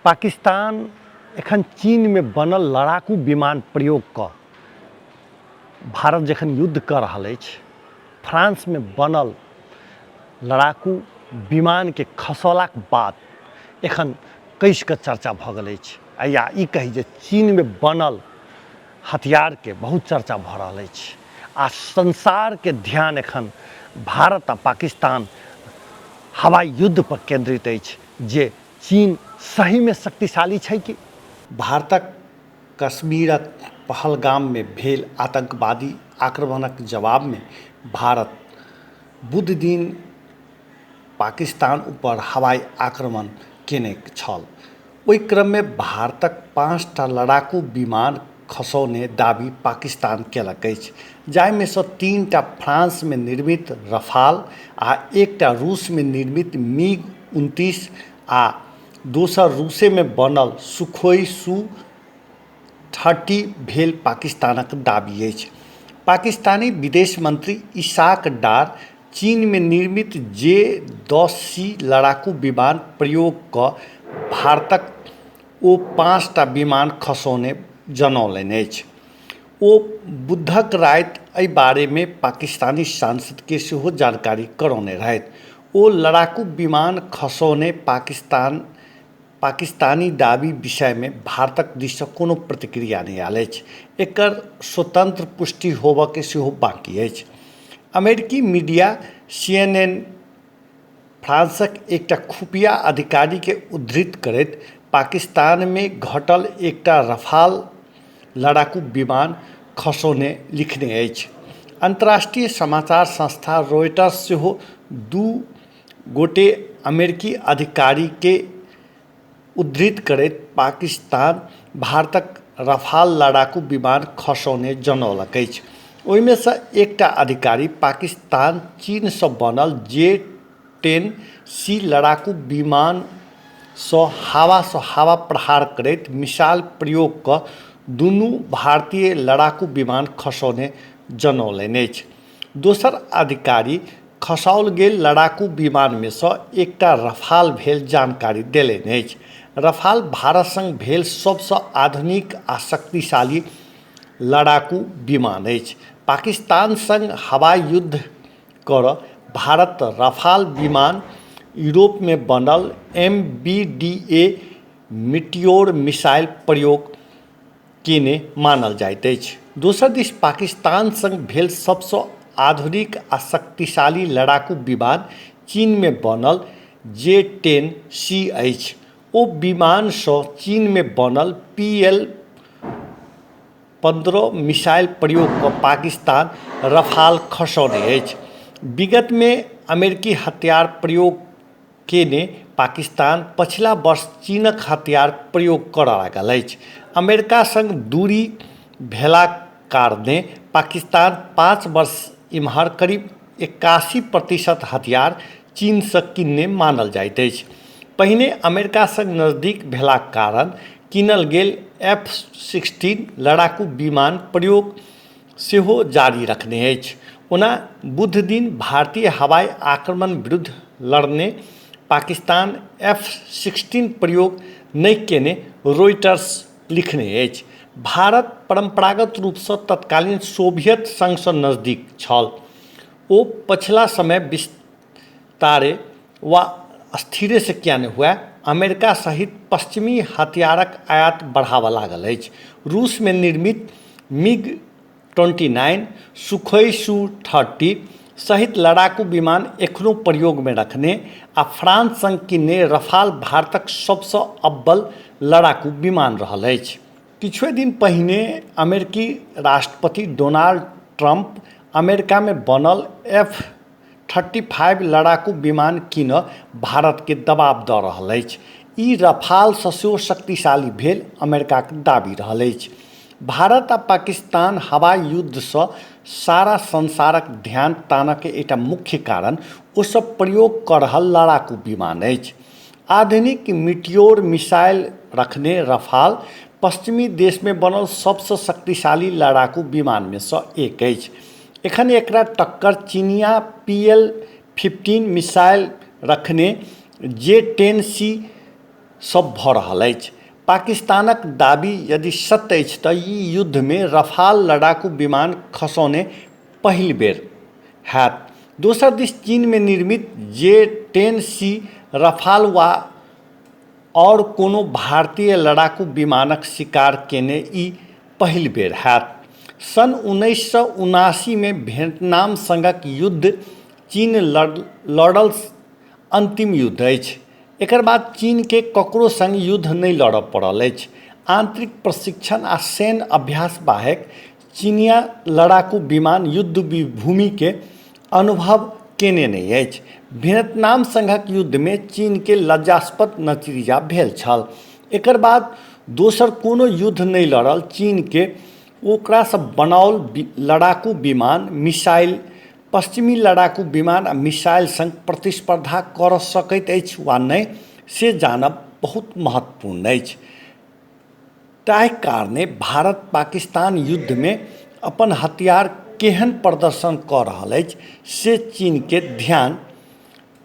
पाकिस्तान एखन चीनमे बनल लड़ाकू विमान प्रयोग कऽ भारत जखन युद्ध कऽ रहल अछि, फ्रांसमे बनल लड़ाकू विमानके खसौलाक बाद एखन कसिकऽ चर्चा भऽ गेल अछि आ या ई कही जे चीनमे बनल हथियारके बहुत चर्चा भऽ रहल अछि आ संसारके ध्यान एखन भारत आ पाकिस्तान हवाई युद्ध पर केंद्रित अछि जे चीन सहीमे शक्तिशाली छै कि? भारतक कश्मीरक पहलगाममे भेल आतंकवादी आक्रमणक जवाबमे भारत बुधदिन पाकिस्तान ऊपर हवाई आक्रमण केने छल। ओहि क्रममे भारतक 5टा लड़ाकू विमान खसौने दावी पाकिस्तान केलक अछि, जाहिमेसँ 3टा फ्रांसमे निर्मित रफाल आ एकटा रूसमे निर्मित मिग 29 आ दोसर रूसेमे बनल सुखोई सु 30 भेल पाकिस्तानक दावी अछि। पाकिस्तानी विदेश मंत्री इशाक डार चीनमे निर्मित जे 10 सी लड़ाकू विमान प्रयोग कऽ भारतक ओ 5टा विमान खसौने जनौलनि अछि। ओ बुधक राति एहि बारेमे पाकिस्तानी सांसदके सेहो जानकारी करौने रहथि। ओ लड़ाकू विमान खसौने पाकिस्तानी दावी विषयमे भारतक दिससँ कोनो प्रतिक्रिया नहि आयल अछि। एकर स्वतंत्र पुष्टि होबयके सेहो बाँकी अछि। अमेरिकी मीडिया सीएनएन फ्रांसक एकटा खुफिया अधिकारीकेँ उद्धृत करैत पाकिस्तानमे घटल एकटा रफाल लड़ाकू विमान खसौने लिखने अछि। अंतर्राष्ट्रीय समाचार संस्था रॉयटर्स सेहो 2 गोटे अमेरिकी अधिकारीकेँ उद्धृत करैत पाकिस्तान भारतक रफाल लड़ाकू विमान खसौने जनौलक अछि। ओहिमेसँ एकटा अधिकारी पाकिस्तान चीनसँ बनल जे 10 सी लड़ाकू विमानसँ हवासँ हवा प्रहार करैत मिसाइल प्रयोग कऽ दुनू भारतीय लड़ाकू विमान खसौने जनौलनि अछि। दोसर अधिकारी खसाओल गेल लड़ाकू विमानमे सँ एकटा रफाल भेल जानकारी देलनि अछि। रफाल भारत संग भेल सबसँ आधुनिक आ शक्तिशाली लड़ाकू विमान अछि। पाकिस्तान संग हवाई युद्ध करय भारत रफाल विमान यूरोपमे बनल एमबीडीए मिटियोर मिसाइल प्रयोग केने मानल जाइत अछि। दोसर दिस पाकिस्तान संग भेल सबसँ आधुनिक आ शक्तिशाली लड़ाकू विमान चीनमे बनल जे 10 सी अछि। ओ विमानसँ चीनमे बनल पीएल 15 मिसाइल प्रयोग कऽ पाकिस्तान रफाल खसौने अछि। विगतमे अमेरिकी हथियार प्रयोग केने पाकिस्तान पछिला वर्ष चीनक हथियार प्रयोग करय लागल अछि। अमेरिका संग दूरी भेलाक कारणे पाकिस्तान 5 वर्ष इम्हर करीब 81% हथियार चीनसँ किनने मानल जाइत अछि। पहिने अमेरिका संग नजदीक भेलाक कारण कीनल गेल एफ 16 लड़ाकू विमान प्रयोग सेहो जारी रखने अछि। ओना बुधदिन भारतीय हवाई आक्रमण विरुद्ध लड़ने पाकिस्तान एफ 16 प्रयोग नहि केने रॉयटर्स लिखने अछि। भारत परंपरागत रूपसँ तत्कालीन सोवियत संघसँ नजदीक छल। ओ पछिला समय विस्तारे वा स्थिरेसँ किएक नहि हुए, अमेरिका सहित पश्चिमी हथियारक आयात बढ़ाबय लागल अछि। रूसमे निर्मित मिग 29, सुखोई सु 30 सहित लड़ाकू विमान एखनो प्रयोगमे रखने आ फ्रांस संग किनने रफाल भारतक सबसँ अव्वल लड़ाकू विमान रहल अछि। किछुए दिन पहिने अमेरिकी राष्ट्रपति डोनाल्ड ट्रंप अमेरिकामे बनल एफ 35 लड़ाकू विमान कीनय भारतकेँ दबाव दऽ रहल अछि। ई रफालसँ सेहो शक्तिशाली भेल अमेरिकाक दावी रहल अछि। भारत आ पाकिस्तान हवाई युद्धसँ सारा संसारक ध्यान तानयके एकटा मुख्य कारण ओ सभ प्रयोग कऽ रहल लड़ाकू विमान अछि। आधुनिक मिटियोर मिसाइल रखने रफाल पश्चिमी देशमे बनल सबसँ शक्तिशाली लड़ाकू विमानमे सँ एक अछि। एखन एकरा टक्कर चीनिया पीएल 15 मिसाइल रखने जे 10 सी सब भऽ रहल अछि। पाकिस्तानक दाबी यदि सत्य अछि तऽ ई युद्धमे रफाल लड़ाकू विमान खसौने पहिल बेर हैत। दोसर दिस चीनमे निर्मित जे टेन सी रफाल वा आओर कोनो भारतीय लड़ाकू विमानक शिकार केने ई पहिल बेर हैत। सन् 1979मे वियतनाम सङ्गक युद्ध चीन लड़ल अन्तिम युद्ध अछि। एकर बाद चीनके ककरो सङ्ग युद्ध नहि लड़य पड़ल अछि। आन्तरिक प्रशिक्षण आ सैन्य अभ्यास बाहेक चीनिया लड़ाकू विमान युद्ध भूमिके अनुभव केने नहि अछि। वियतनाम सङ्घक युद्धमे चीनके लज्जास्पद नतीजा भेल छल। एकर बाद दोसर कोनो युद्ध नहि लड़ल चीनके ओकरासँ बनाओल लड़ाकू विमान मिसाइल पश्चिमी लड़ाकू विमान आ मिसाइल सङ्ग प्रतिस्पर्धा करऽ सकैत अछि वा नहि से जानब बहुत महत्वपूर्ण अछि। ताहि कारणे भारत पाकिस्तान युद्धमे अपन हथियार केहन प्रदर्शन कऽ रहल अछि से चीनके ध्यान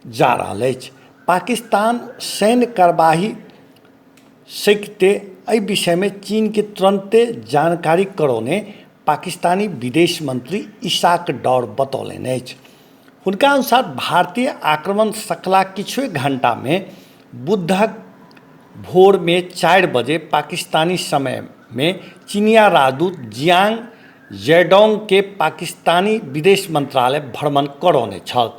जा रहल अछि। पाकिस्तान सैन्य कार्रवाई सकिते एहि विषयमे चीनके तुरन्ते जानकारी करौने पाकिस्तानी विदेश मंत्री इशाक डॉर बतौलनि अछि। हुनका अनुसार भारतीय आक्रमण सकला किछुए घंटामे बुधक भोरमे 4 बजे पाकिस्तानी समयमे चीनिया राजदूत जियांग जेडोंगके पाकिस्तानी विदेश मंत्रालय भ्रमण करौने छल।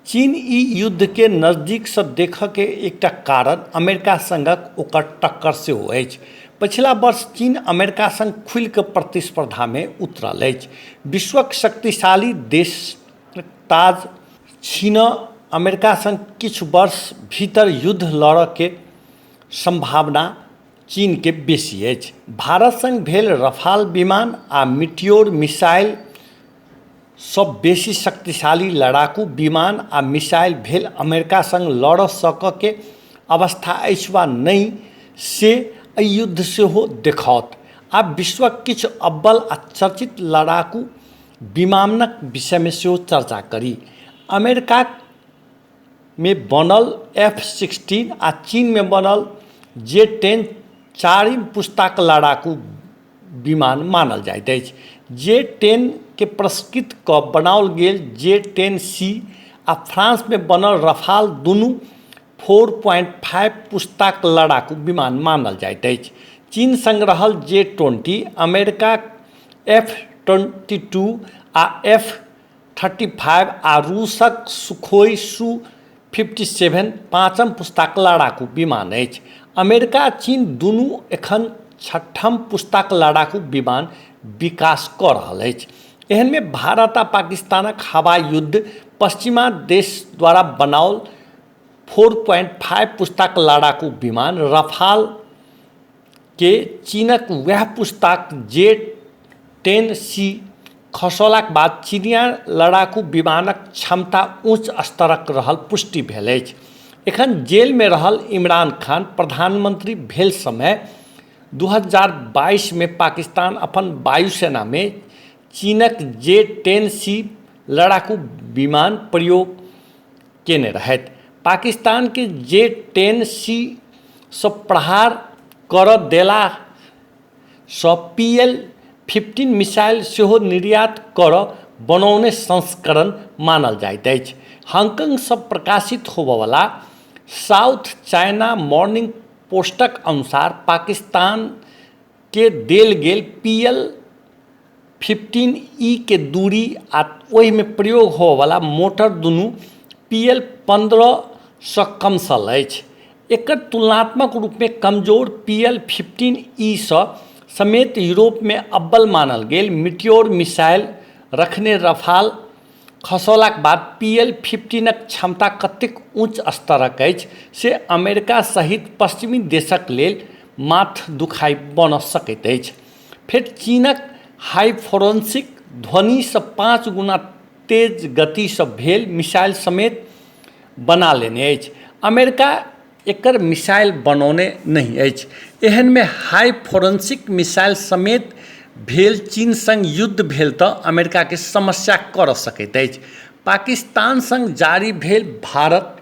चीन ई युद्धके नजदीकसँ देखऽके एकटा कारण अमेरिका सङ्गक ओकर टक्कर सेहो अछि। पछिला वर्ष चीन अमेरिका सङ्ग खुलिकऽ प्रतिस्पर्धामे उतरल अछि। विश्वक शक्तिशाली देश ताज छीनऽ अमेरिका सङ्ग किछु वर्ष भीतर युद्ध लड़ऽके सम्भावना चीनके बेसी अछि। भारत सङ्ग भेल रफाल विमान आ मिटियोर मिसाइल सँ बेसी शक्तिशाली लड़ाकू विमान आ मिसाइल भेल अमेरिका सङ्ग लड़ऽ सकऽके अवस्था अछि वा नहि से एहि युद्ध सेहो देखाओत। आब विश्वक किछु अव्वल आ चर्चित लड़ाकू विमानक विषयमे सेहो चर्चा करी। अमेरिकामे बनल एफ-16 आ चीनमे बनल जे टेन चारिम पुस्ताक लड़ाकू विमान मानल जाइत अछि। जे टेन के परिष्कृत कऽ बनाओल गेल जे टेन सी आ फ्रांसमे बनल रफाल दुनू 4.5 पुस्ताक लड़ाकू विमान मानल जाइत अछि। चीन सङ्ग रहल जे 20, अमेरिकाक एफ 22 आ एफ 35 आ रूसक सुखोई सु 57 पाँचम पुस्ताक लड़ाकू विमान अछि। अमेरिका आ चीन दुनू एखन छठम पुस्ताक लड़ाकू विमान विकास कऽ रहल अछि। एहनमे भारत आ पाकिस्तानक हवाई युद्ध पश्चिमा देश द्वारा बनाओल 4.5 पुस्ताक लड़ाकू विमान रफाल के चीनक वएह पुस्ताक जे टेन सी खसौलाक बाद चीनिया लड़ाकू विमानक क्षमता उच्च स्तरक रहल पुष्टि भेल अछि। एखन जेलमे रहल इमरान खान प्रधानमन्त्री भेल समय 2022मे पाकिस्तान अपन वायुसेनामे चीनक जे टेन सी लड़ाकू विमान प्रयोग केने रहथि। पाकिस्तानके जे टेन सी सँ प्रहार करऽ देलासँ पी एल 15 मिसाइल सेहो निर्यात करऽ बनौने संस्करण मानल जाइत अछि। हाङकाङसँ प्रकाशित होबऽवला साउथ चाइना मॉर्निंग पोस्टक अनुसार पाकिस्तानके देल गेल पी एल 15 ई के दूरी आ ओहिमे प्रयोग होबऽवला मोटर दुनू पी एल 15 सँ कमसल अछि। एकर तुलनात्मक रूपमे कमजोर पी एल 15 ई सँ समेत यूरोपमे अव्वल मानल गेल मिटियोर मिसाइल रखने रफाल खसौलाक बाद पी एल 15क क्षमता कतेक उच्च स्तरक अछि से अमेरिका सहित पश्चिमी देशक लेल माथ दुखाइ बनऽ सकैत अछि। फेर चीनक हाई फोरेंसिक ध्वनिसँ 5 गुना तेज गतिसँ भेल मिसाइल समेत बना लेने अछि। अमेरिका एकर मिसाइल बनौने नहि अछि। एहनमे हाई फोरेंसिक मिसाइल समेत भेल चीन सङ्ग युद्ध भेल तऽ अमेरिकाके समस्या करऽ सकैत अछि। पाकिस्तान सङ्ग जारी भेल भारत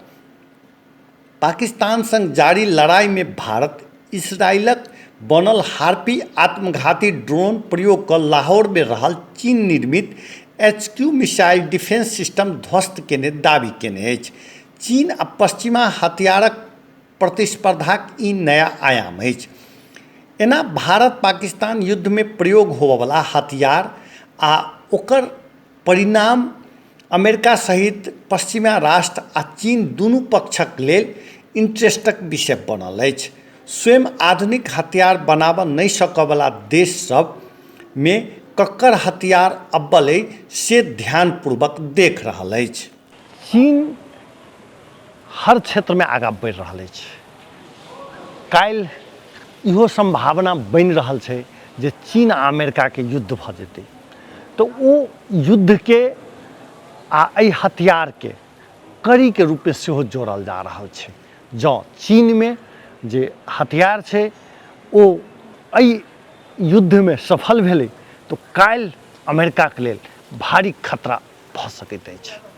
पाकिस्तान संग जारी लड़ाइमे भारत इसराइलक बनल हार्पी आत्मघाती ड्रोन प्रयोग कऽ लाहौरमे रहल चीन निर्मित एचक्यू मिसाइल डिफेंस सिस्टम ध्वस्त केने दावी केने अछि। चीन आ पश्चिमा हथियारक प्रतिस्पर्धाक ई नया आयाम अछि। एना भारत पाकिस्तान युद्धमे प्रयोग होबयवला हथियार आ ओकर परिणाम अमेरिका सहित पश्चिमा राष्ट्र आ चीन दुनू पक्षक लेल इंटरेस्टक विषय बनल अछि। स्वयं आधुनिक हथियार बनाबऽ नहि सकयवला देश सभमे ककर हथियार अव्वल अछि से ध्यानपूर्वक देख रहल अछि। चीन हर क्षेत्रमे आगाँ बढ़ि रहल अछि। काल्हि इहो सम्भावना बनि रहल छै जे चीन आ अमेरिकाके युद्ध भऽ जेतै तऽ ओ युद्धके आ एहि हथियारके कड़ीके रूपमे सेहो जोड़ल जा रहल छै। जँ चीनमे जे हथियार छै ओ एहि युद्धमे सफल भेलै तऽ काल्हि अमेरिकाके लेल भारी खतरा भऽ सकैत अछि।